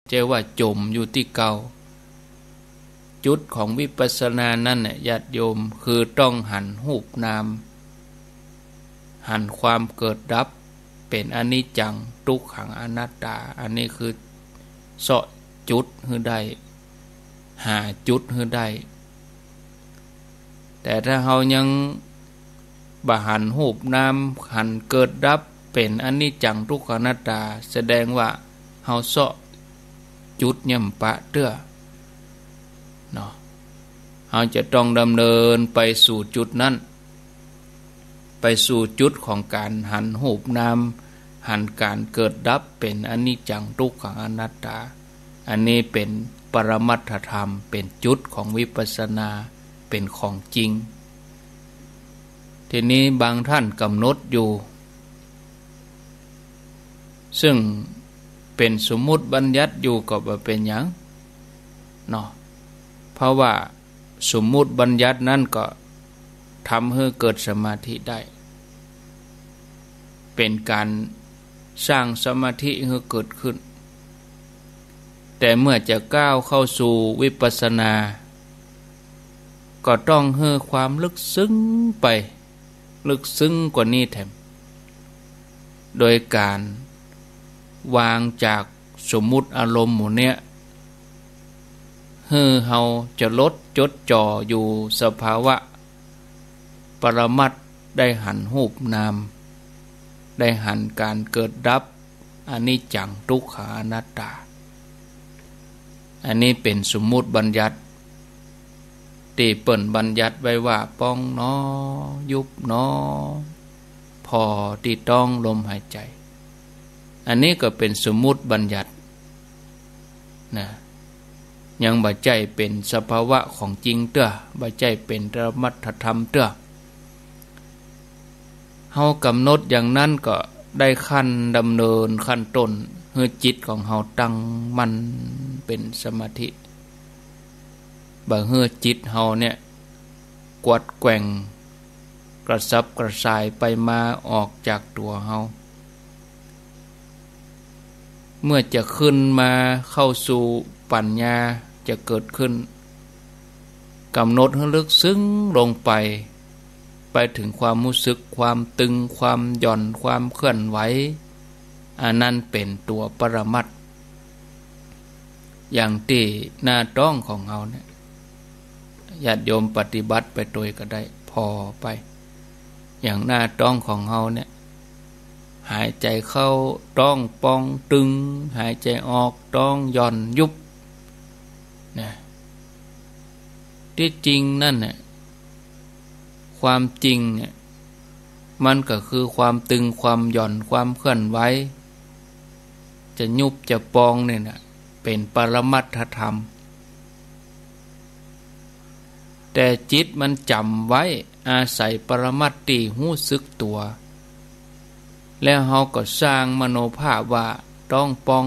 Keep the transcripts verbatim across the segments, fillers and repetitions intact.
ใจ้ว่าจ๋มอยู่ตี้เก่า จุดของวิปัสสนานั้นน่ะ ญาติโยม คือต้องหันรูปนาม หันความเกิดดับเป๋นอนิจจัง ตุ๊กขัง อนัตตา อันนี้คือเซาะจุดหื้อได้ หาจุดหื้อได้ แต่ถ้าเฮายังบ่หันรูปนาม หันเกิดดับเป๋นอนิจจัง ตุ๊กขัง อนัตตา แสดงว่าเฮาเซาะจุดเนี่ยบ่ปะเตื้อ เนาะ เฮาจะต้องดำเนินไปสู่จุดนั้น ไปสู่จุดของก๋านหันรูปนาม หันก๋านเกิดดับเป๋นอนิจจัง ตุ๊กขัง อนัตตา อันนี้เป๋นปรมัตถธรรม เป๋นจุดของวิปัสสนา เป๋นของจริง ทีนี้บางท่านกำหนดอยู่ ซึ่งเป๋นสมมุติบัญญัติอยู่ก็บ่เป๋นหยัง เนาะ เพราะว่าสมมุติบัญญัตินั้นก็ทำหื้อเกิดสมาธิได้ เป๋นก๋านสร้างสมาธิหื้อเกิดขึ้น แต่เมื่อจะก้าวเข้าสู่วิปัสสนา ก็ต้องหื้อความลึกซึ้งไป ลึกซึ้งกว่านี้แถม โดยก๋านวางจากสมมุติอารมณ์หมู่เนี้ย หื้อเฮาจะลดจดจ่ออยู่สภาวะปรมัตถ์ ได้หันรูปนาม ได้หันก๋านเกิดดับ อนิจจัง ตุ๊กขัง อนัตตา อันนี้เป๋นสมมุติบัญญัติ ตี้เปิ้นบัญญัติไว้ว่า ป้องหนอ ยุบหนอ ผ่อตี้ต๊องลมหายใจ๋ อันนี้ก็เป๋นสมมุติบัญญัตินะ ยังบ่ใจ้เป๋นสภาวะของจริงเตื้อ บ่ใจ้เป๋นปรมัตถธรรมเตื้อ เฮากำหนดอย่างนั้นก็ได้ขั้นดำเนินขั้นต้น หื้อจิตของเฮาตั้งมั่นเป๋นสมาธิ บ่หื้อจิตเฮาเนี่ยกวัดแกว่งกระสับกระส่ายไปมาออกจากตั๋วเฮา เมื่อจะขึ้นมาเข้าสู่ปัญญาจะเกิดขึ้น กำหนดหื้อลึกซึ้งลงไป ไปเถิงความฮู้สึก ความตึง ความหย่อน ความเคลื่อนไหว อันนั้นเป๋นตั๋วปรมัตถ์ อย่างตี้หน้าต๊องของเฮาเนี่ย ญาติโยมปฏิบัติไปตวยก็ได้ ผ่อไป อย่างหน้าต๊องของเฮาเนี่ย หายใจ๋เข้าต๊องป่องตึง หายใจ๋ออกต๊องหย่อนยุบนะ ตี้จริงนั่นน่ะ ความจริงเนี่ย มันก็คือความตึง ความหย่อน ความเคลื่อนไหว จะยุบจะป่องเนี่ยน่ะ เป๋นปรมัตถธรรม แต่จิตมันจ๋ำไว้ อาศัยปรมัตถ์ตี้ฮู้สึกตั๋ว แล้วเฮาก็สร้างมโนภาพว่าต๊องป่อง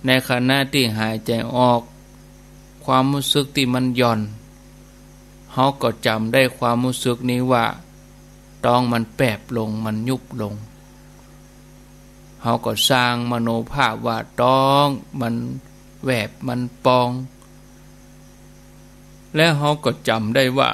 ในขณะตี้หายใจ๋ออก ความฮู้สึกตี้มันหย่อน เฮาก็จ๋ำได้ความฮู้สึกนี้ว่าต๊องมันแปบลง มันยุบลง เฮาก็สร้างมโนภาพว่าต๊องมันแวบ มันป่อง แล้วเฮาก็จ๋ำได้ว่า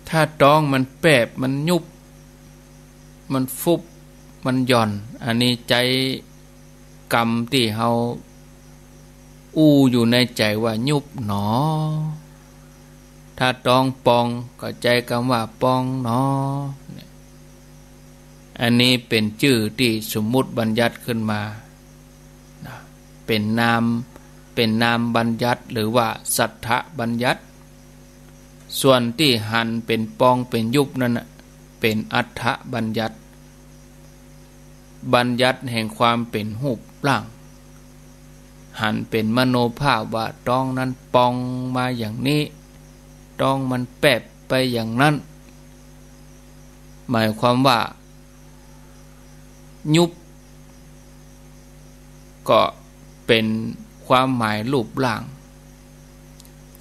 ถ้าต๊องมันแปบ มันยุบ มันฟุบ มันหย่อน อันนี้ใจ๊กำตี้เฮาอู้อยู่ในใจ๋ว่ายุบหนอ ถ้าต๊องป่องก็ใจ๊กำว่าป่องหนอ เนี่ย อันนี้เป๋นจื้อตี้สมมุติบัญญัติขึ้นมานะ เป๋นนาม เป๋นนามบัญญัติ หรือว่าสัตถบัญญัติ ส่วนตี้หันเป๋นป่องเป๋นยุบนั่นน่ะ เป๋นอัตถบัญญัติ บัญญัติแห่งความเป๋นรูปร่าง หันเป๋นมโนภาพว่าต๊องนั้นป่องมาอย่างนี้ ต๊องมันแปบไปอย่างนั้น หมายความว่า ยุบ ก็เป๋นความหมายรูปร่าง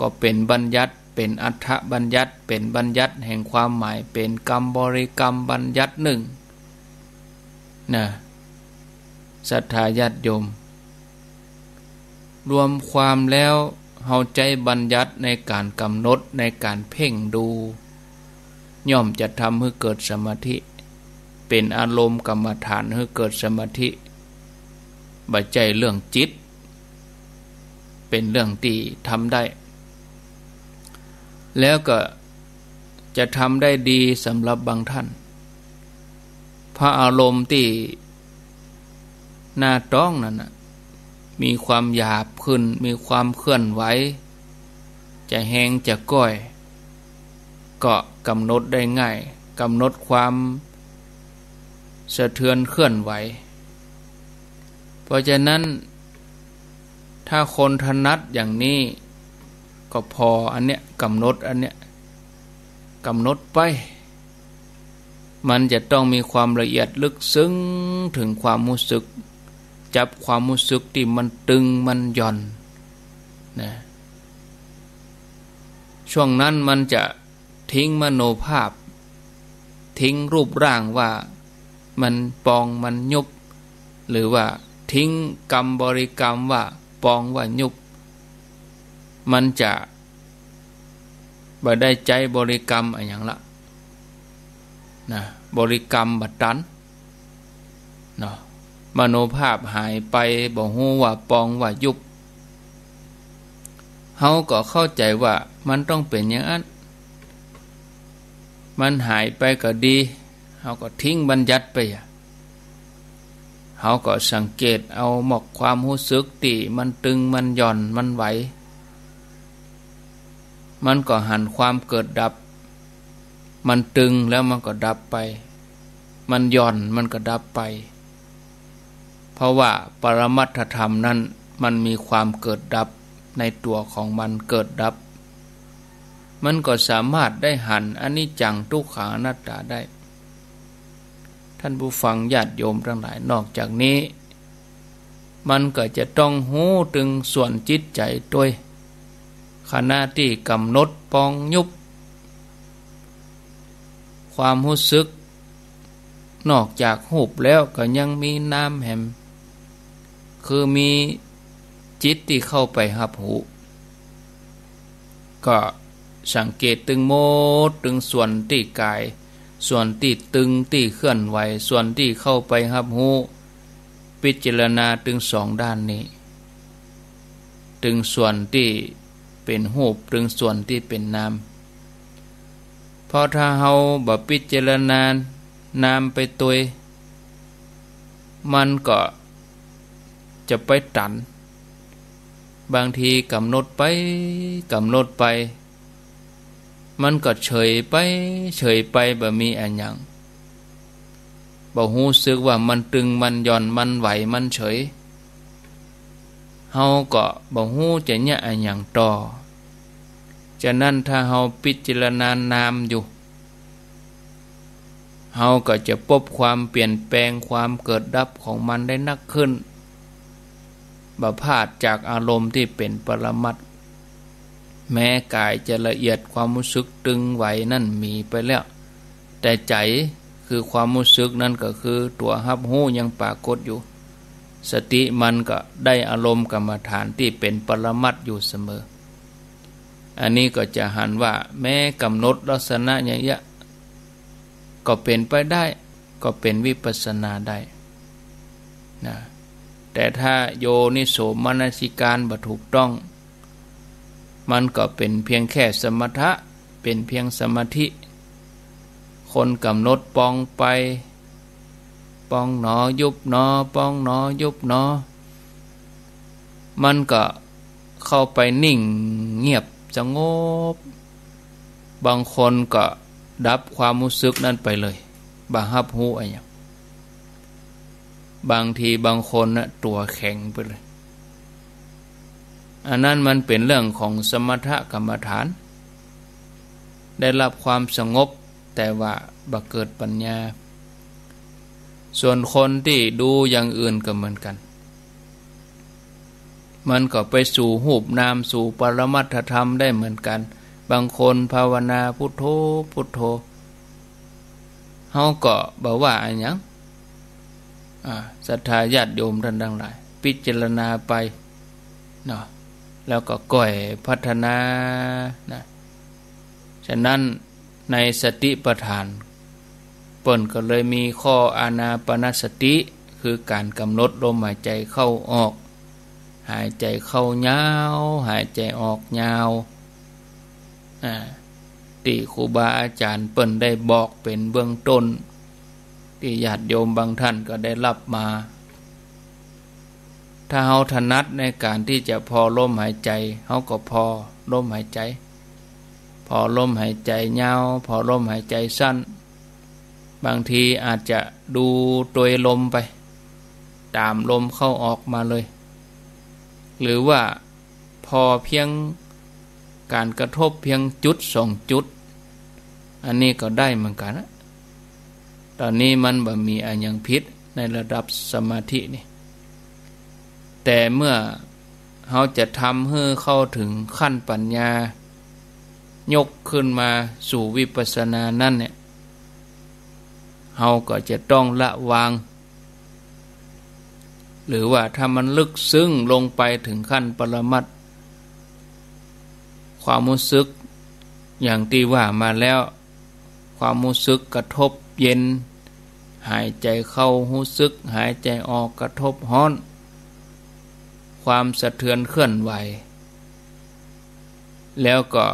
ก็เป๋นบัญญัติ เป๋นอัตถบัญญัติ เป๋นบัญญัติแห่งความหมาย เป๋นกำบริกรรมบัญญัตินึ่ง นะ ศรัทธาญาติโยม รวมความแล้ว เฮาใจ๊บัญญัติในก๋านก๋ำหนด ในก๋านเพ่งดู ย่อมจะทำหื้อเกิดสมาธิ เป๋นอารมณ์กรรมฐานหื้อเกิดสมาธิ บ่ใจ้เรื่องจิต เป๋นเรื่องตี้ทำได้ แล้วก็จะทำได้ดีสำหรับบางท่าน เพราะอารมณ์ตี้หน้าต๊องนั้นน่ะ มีความหยาบขึ้น มีความเคลื่อนไหว จะแฮงจะก้อย ก็กำหนดได้ง่าย กำหนดความสะเทือนเคลื่อนไหว เพราะฉะนั้น ถ้าคนถนัดอย่างนี้ ก็ผ่ออันเนี้ย กำหนดอันเนี้ย กำหนดไป มันจะต้องมีความละเอียดลึกซึ้งถึงความฮู้สึก จับความฮู้สึกตี้มันตึงมันหย่อนนะ ช่วงนั้นมันจะ ทิ้งมโนภาพ ทิ้งรูปร่างว่ามันปองมันยุบ หรือว่าทิ้งกำบริกรรมว่าปองว่ายุบ มันจะบ่ได้ใจ๊บริกรรมอะหยังละนะ บริกรรมบ่ตัน เนาะ มโนภาพหายไป บ่ฮู้ว่าปองว่ายุบ เฮาก็เข้าใจ๋ว่ามันต้องเป๋นอย่างอั้น มันหายไปก็ดี เฮาก็ทิ้งบัญญัติไปอะ เฮาก็สังเกตเอาหมอกความฮู้สึกตี้มันตึงมันหย่อนมันไหว มันก็หันความเกิดดับ มันตึงแล้วมันก็ดับไป มันหย่อนมันก็ดับไป เพราะว่าปรมัตถธรรมนั้นมันมีความเกิดดับในตั๋วของมันเกิดดับ มันก็สามารถได้หันอนิจจังทุกขังอนัตตาได้ ท่านผู้ฟังญาติโยมตังหลาย นอกจากนี้ มันก็จะต้องฮู้ตึงส่วนจิตใจ๋ตวย ขณะตี้กำหนดปองยุบ ความฮู้สึก นอกจากฮูปแล้วก็ยังมีนามแหม คือมีจิตตี้เข้าไปฮับฮู้ ก็สังเกตตึงหมด ตึงส่วนตี้ก๋าย ส่วนตี้ตึงตี้เคลื่อนไหว ส่วนตี้เข้าไปฮับฮู้ พิจารณาตึงสองด้านนี้ ตึงส่วนตี้เป๋นฮูป ตึงส่วนตี้เป๋นนาม เพราะถ้าเฮาบ่พิจารณานามไปตวย มันก็จะไปตัน บางทีกำหนดไป กำหนดไป มันก็เฉยไป เฉยไป บ่มีอะหยัง บ่ฮู้สึกว่ามันตึง มันหย่อน มันไหว มันเฉย เฮาก็บ่ฮู้จะเยียะอะหยังต่อ ฉะนั้นถ้าเฮาพิจารณานามอยู่ เฮาก็จะปบความเปลี่ยนแปลง ความเกิดดับของมันได้นักขึ้น บ่พลาดจากอารมณ์ตี้เป๋นปรมัตถ์ แม้ก๋ายจะละเอียด ความฮู้สึกตึงไหวนั้นหมีไปแล้ว แต่ใจ๋คือความฮู้สึกนั้นก็คือตั๋วฮับฮู้ยังปรากฏอยู่ สติมันก็ได้อารมณ์กรรมฐานตี้เป๋นปรมัตถ์อยู่เสมอ อันนี้ก็จะหันว่าแม้กำหนดลักษณะอย่างเยียะ ก็เป๋นไปได้ ก็เป๋นวิปัสสนาได้นะ แต่ถ้าโยนิโสมนสิการบ่ถูกต้อง มันก็เป๋นเพียงแค่สมถะ เป๋นเพียงสมาธิ คนกำหนดปองไป ปองหนอยุบหนอ ปองหนอยุบหนอ มันก็เข้าไปนิ่งเงียบสงบ บางคนก็ดับความฮู้สึกนั้นไปเลย บ่ฮับฮู้อะหยัง บางทีบางคนน่ะตั๋วแข็งไปเลย อันนั้นมันเป๋นเรื่องของสมถกรรมฐาน ได้รับความสงบ แต่ว่าบ่เกิดปัญญา ส่วนคนตี้ดูอย่างอื่นก็เหมือนกั๋น มันก็ไปสู่ฮูปนาม สู่ปรมัตถธรรมได้เหมือนกั๋น บางคนภาวนาพุทโธ พุทโธ เฮาก็บ่ว่าอะหยัง อ่า ศรัทธาญาติโยมต้านตังหลาย พิจารณาไป เนาะ แล้วก็ก้อยพัฒนานะ ฉะนั้นในสติปัฏฐาน เปิ้นก็เลยมีข้ออานาปานสติ คือก๋านก๋ำหนดลมหายใจ๋เข้าออก หายใจ๋เข้ายาว หายใจ๋ออกยาว อ่า ตี้ครูบาอาจ๋ารย์เปิ้นได้บอกเป๋นเบื้องต้น ตี้ญาติโยมบางต้านก็ได้ฮับมา ถ้าเฮาถนัดในก๋านตี้จะผ่อลมหายใจ๋ เฮาก็ผ่อลมหายใจ๋ ผ่อลมหายใจ๋ยาว ผ่อลมหายใจ๋สั้น บางทีอาจจะดูตวยลมไป ต๋ามลมเข้าออกมาเลย หรือว่าผ่อเปียงก๋านกระทบเปียงจุดสองจุด อันนี้ก็ได้เหมือนกั๋นนะ ต๋อนนี้มันบ่มีอะหยังผิดในระดับสมาธินี่ แต่เมื่อเฮาจะทำหื้อเข้าเถิงขั้นปัญญา ยกขึ้นมาสู่วิปัสสนานั้นเนี่ย เฮาก็จะต้องละวาง หรือว่าถ้ามันลึกซึ้งลงไปเถิงขั้นปรมัตถ์ ความฮู้สึกอย่างตี้ว่ามาแล้ว ความฮู้สึกกระทบเย็น หายใจ๋เข้าฮู้สึก หายใจ๋ออกกระทบฮ้อน ความสะเทือนเคลื่อนไหว แล้วก็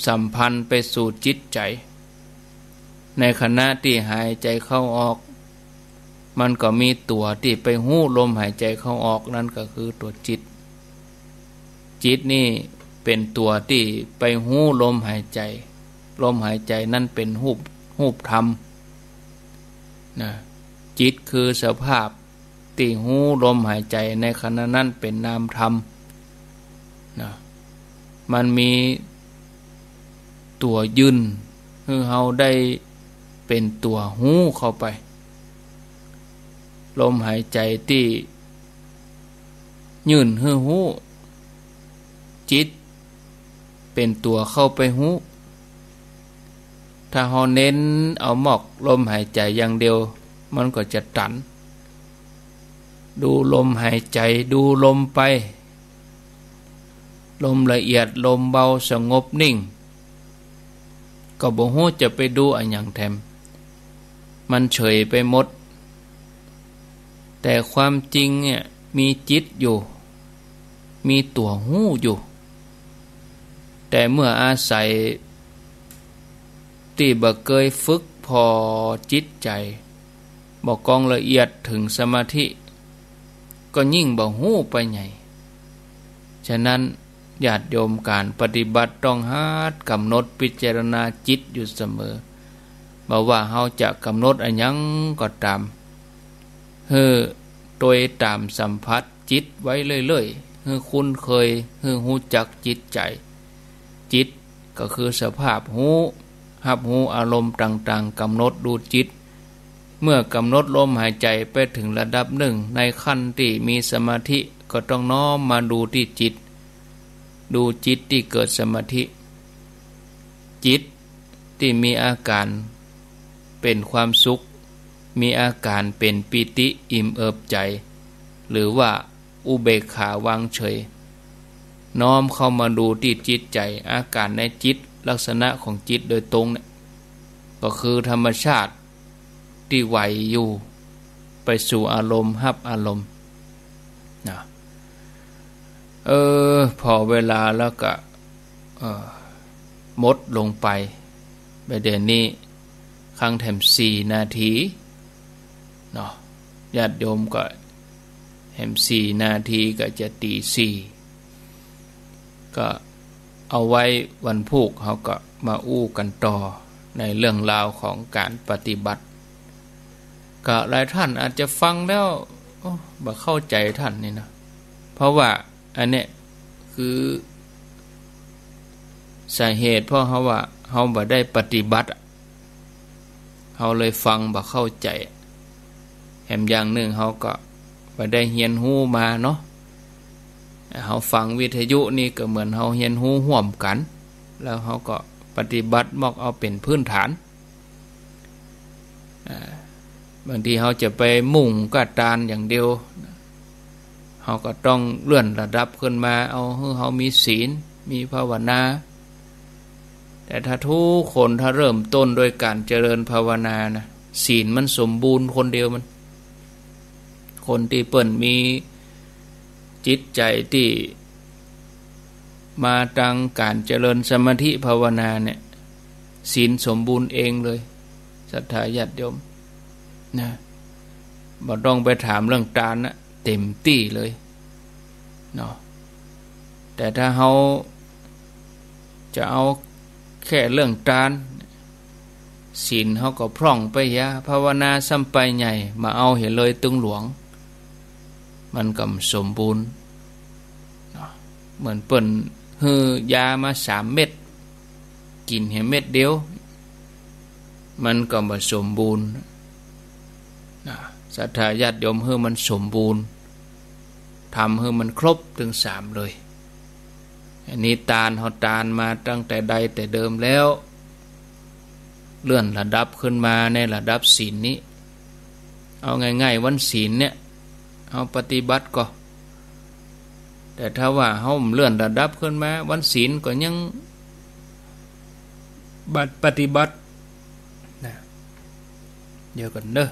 สัมพันธ์ไปสู่จิตใจ๋ ในขณะตี้หายใจ๋เข้าออก มันก็มีตั๋วตี้ไปฮู้ลมหายใจ๋เข้าออก นั้นก็คือตั๋วจิต จิตนี่เป๋นตั๋วตี้ไปฮู้ลมหายใจ๋ ลมหายใจ๋นั้นเป๋นฮูป ฮูปธรรมนะ จิตคือสภาพตี้ฮู้ลมหายใจ๋ในขณะนั้นเป๋นนามธรรมนะ มันมีตั๋วยื่นหื้อเฮาได้เป๋นตั๋วฮู้เข้าไป ลมหายใจ๋ตี้ยื่นหื้อฮู้ จิตเป๋นตั๋วเข้าไปฮู้ ถ้าเฮาเน้นเอามอกลมหายใจ๋อย่างเดียว มันก็จะตัน ดูลมหายใจ๋ ดูลมไป ลมละเอียด ลมเบา สงบนิ่ง ก็บ่ฮู้จะไปดูอะหยังแถม มันเฉยไปหมด แต่ความจริงเนี่ยมีจิตอยู่ มีตั๋วฮู้อยู่ แต่เมื่ออาศัยตี้บ่เกยฝึกผ่อจิตใจ๋ บ่กองละเอียดเถิงสมาธิ ก็ยิ่งบ่ฮู้ไปใหญ่ ฉะนั้น ญาติโยมก๋านปฏิบัติต้องหัดก๋ำหนดพิจารณาจิตอยู่เสมอ บ่ว่าเฮาจะก๋ำหนดอะหยังก็ต๋าม หื้อตวยต๋ามสัมผัสจิตไว้เรื่อยๆ หื้อคุ้นเคย หื้อฮู้จักจิตใจ๋ จิตก็คือสภาพฮู้ ฮับฮู้อารมณ์ต่างๆ ก๋ำหนดดูจิต เมื่อก๋ำหนดลมหายใจ๋ไปเถิงระดับนึ่ง ในขั้นตี้มีสมาธิ ก็ต้องน้อมมาดูตี้จิต ดูจิตตี้เกิดสมาธิ จิตตี้มีอาก๋านเป๋นความสุข มีอาก๋านเป๋นปีติอิ่มเอิบใจ๋ หรือว่าอุเบกขาวางเฉย น้อมเข้ามาดูตี้จิตใจ๋ อาก๋านในจิต ลักษณะของจิตโดยตรงเนี่ย ก็คือธรรมชาติตี้ไหวอยู่ ไปสู่อารมณ์ ฮับอารมณ์นะ เออ ผ่อเวลาแล้วก็ เออ หมดลงไป บ่าเดี่ยวนี้ คังแถมสี่นาทีเนาะ ญาติโยมก็แถมสี่นาทีก็จะตี๋สี่ ก็เอาไว้วันพูกเฮาก็มาอู้กั๋นต่อในเรื่องราวของก๋านปฏิบัติ ก็หลายต้านอาจจะฟังแล้ว โอ้ บ่เข้าใจ๋ต้านนี่นะ เพราะว่าอันเนี้ยคือสาเหตุ เพราะเฮาว่าเฮาบ่ได้ปฏิบัติอะ เฮาเลยฟังบ่เข้าใจ๋ แถมอย่างนึ่งเฮาก็บ่ได้เฮียนฮู้มาเนาะ เฮาฟังวิทยุนี่ก็เหมือนเฮาเฮียนฮู้ฮ่วมกั๋น แล้วเฮาก็ปฏิบัติมอกเอาเป๋นพื้นฐาน อ่า บางทีเฮาจะไปมุ่งก้าตานอย่างเดียว เฮาก็ต้องเลื่อนระดับขึ้นมา เอาหื้อเฮามีศีล มีภาวนา แต่ถ้าทุกคนถ้าเริ่มต้นด้วยก๋านเจริญภาวนานะ ศีลมันสมบูรณ์คนเดียวมัน คนตี้เปิ้นมีจิตใจ๋ตี้มาตังก๋านเจริญสมาธิภาวนาเนี่ย ศีลสมบูรณ์เองเลย ศรัทธาญาติโยมนะ บ่ต้องไปถามเรื่องตานนะ เต๋มตี้เลยเนาะ แต่ถ้าเฮาจะเอาแค่เรื่องตาน ศีลเฮาก็พร่องไปยา ภาวนาซ้ำไปใหญ่ บ่เอาเหียเลยตึงหลวง มันก็บ่สมบูรณ์เนาะ เหมือนเปิ้นหื้อยามาสามเม็ด กิ๋นเหียเม็ดเดียว มันก็บ่สมบูรณ์นะ ศรัทธาญาติโยม หื้อมันสมบูรณ์ ทำหื้อมันครบตึงสามเลย อันนี้ตานเฮาตานมาตั้งแต่ใดแต่เดิมแล้ว เลื่อนระดับขึ้นมาในระดับศีลนี้ เอาง่ายๆ วันศีลเนี่ย เฮาปฏิบัติก่อ แต่ถ้าว่าเฮาเลื่อนระดับขึ้นมา วันศีลก็ยังบัดปฏิบัตินะ เดี๋ยวก่อนเด้อ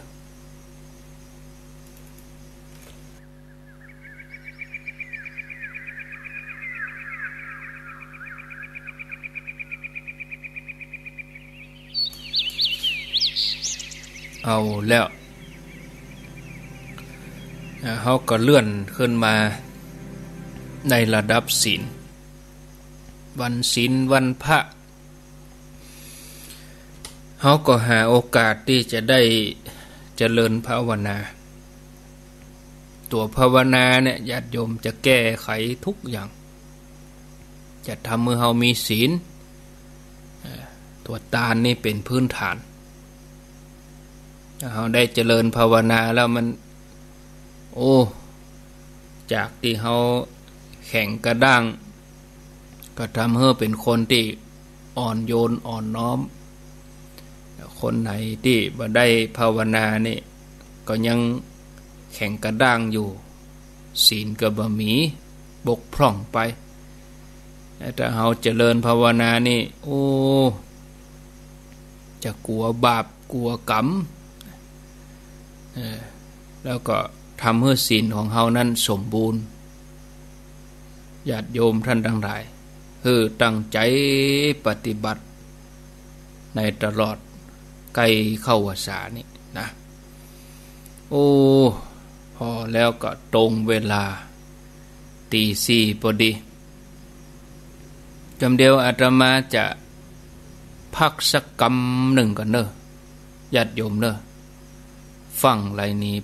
เอาแล้ว อ่า เฮาก็เลื่อนขึ้นมาในระดับศีล วันศีลวันพระ เฮาก็หาโอกาสตี้จะได้เจริญภาวนา ตั๋วภาวนาเนี่ย ญาติโยม จะแก้ไขทุกอย่าง จะทำหื้อเฮามีศีล เอ่อ ตั๋วตานนี่เป๋นพื้นฐาน ถ้าเฮาได้เจริญภาวนาแล้วมัน โอ้ จากตี้เฮาแข็งกระด้าง ก็ทำหื้อเป๋นคนตี้อ่อนโยนอ่อนน้อม คนไหนตี้บ่ได้ภาวนานี่ ก็ยังแข็งกระด้างอยู่ ศีลก็บ่มี บกพร่องไป แต่ถ้าเฮาเจริญภาวนานี่ โอ้ จะกั๋วบาปกั๋วกรรม เออ แล้วก็ทำหื้อศีลของเฮานั้นสมบูรณ์ ญาติโยมท่านตังหลาย หื้อตั้งใจ๋ปฏิบัติในตลอดใก้เข้าพรรษานี่นะ โอ้ พอแล้วก็ตรงเวลา ตีสี่ปอดี จำเดียวอาตมาจะพักสักกำนึ่งก่อนเน่อ ญาติโยมเน่อ ฟั่งไหลนี้